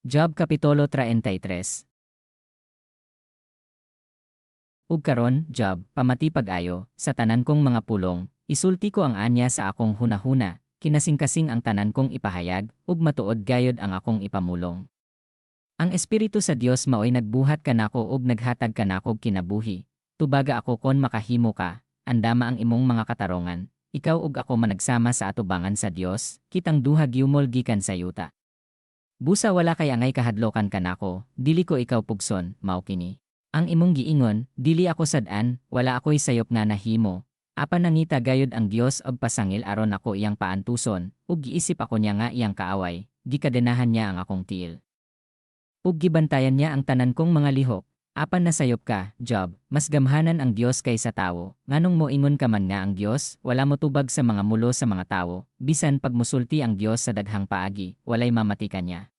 Job Kapitulo 33. Ug karon, Job, pamati pag-ayo sa tanan kong mga pulong, isulti ko ang anya sa akong hunahuna, kinasingkasing ang tanan kong ipahayag, ug matuod gayod ang akong ipamulong. Ang Espiritu sa Dios maoy nagbuhat kanako ug naghatag kanakog kinabuhi. Tubaga ako kon makahimo ka, andama ang imong mga katarongan, ikaw ug ako managsama sa atubangan sa Dios, kitang duha giumol gikan sa yuta. Busa wala kay angay kahadlokan kanako, dili ko ikaw pugson, mao kini. Ang imong giingon, dili ako sad-an, wala ako'y sayop nga nahimo. Apan nangita gayod ang Dios og pasangil aron ako iyang paantuson, ug giisip ako niya nga iyang kaaway, gikadenahan niya ang akong tiil. Ug gibantayan niya ang tanan kong mga lihok. Apan nasayop ka, Job, mas gamhanan ang Dios kaysa tawo. Nganong moingon ka man nga ang Dios wala motubag sa mga mulo sa mga tawo, bisan pag musulti ang Dios sa daghang paagi, walay mamati kaniya.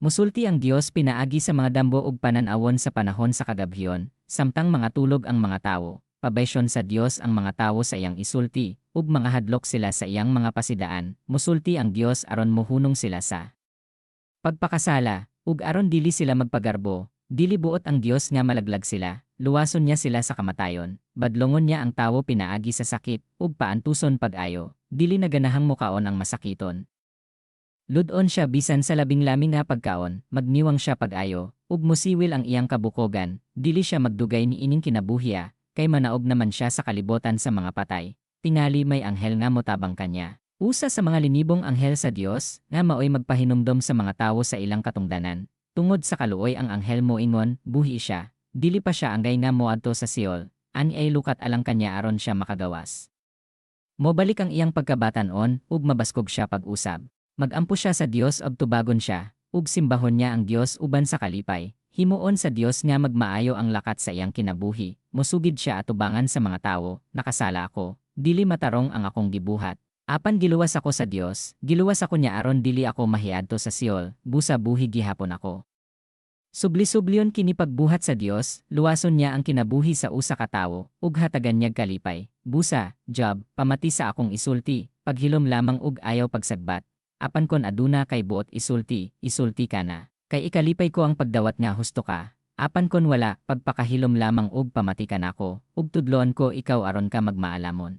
Musulti ang Dios pinaagi sa mga dambo ug panan-awon sa panahon sa kagabhion, samtang mga tulog ang mga tawo. Pabaysyon sa Dios ang mga tawo sa iyang isulti, ug mga hadlok sila sa iyang mga pasidaan. Musulti ang Dios aron mohunong sila sa pagpakasala, ug aron dili sila magpagarbo. Dili buot ang Dios nga malaglag sila, luwason niya sila sa kamatayon. Badlongon niya ang tawo pinaagi sa sakit, ug paantuson pag-ayo, dili na ganahang mukaon ang masakiton. Lud-on siya bisan sa labing lami nga pagkaon, magniwang siya pag-ayo, ug musiwil ang iyang kabukogan, dili siya magdugay ni ining kinabuhia, kay manaog naman siya sa kalibotan sa mga patay, tingali may anghel nga motabang kanya. Usa sa mga linibong anghel sa Dios, nga maoy magpahinumdom sa mga tawo sa ilang katungdanan. Tungod sa kaluoy ang anghel moingon, buhi siya, dili pa siya angay nga moadto sa Seol, ani ay lukat alang kanya aron siya makagawas. Mobalik ang iyang pagkabatan-on, ug mabaskog siya pag-usab. Mag-ampo siya sa Dios ug tubagon siya, ug simbahon niya ang Dios uban sa kalipay. Himuon sa Dios nga magmaayo ang lakat sa iyang kinabuhi. Mosugid siya atubangan sa mga tawo, nakasala ako, dili matarong ang akong gibuhat. Apan giluwas ako sa Dios, giluwas ako niya aron dili ako mahiadto sa Seol, busa buhi gihapon ako. Subli-sublion kini pagbuhat sa Dios, luwason niya ang kinabuhi sa usa ka tawo, ug hatagan niyag kalipay. Busa, Job, pamati sa akong isulti, paghilom lamang ug ayaw pagsagbat. Apan kon aduna kay buot isulti, isulti ka na. Kay ikalipay ko ang pagdawat nga husto ka. Apan kon wala, pagpakahilom lamang ug pamati kanako, ug tudloan ko ikaw aron ka magmaalamon.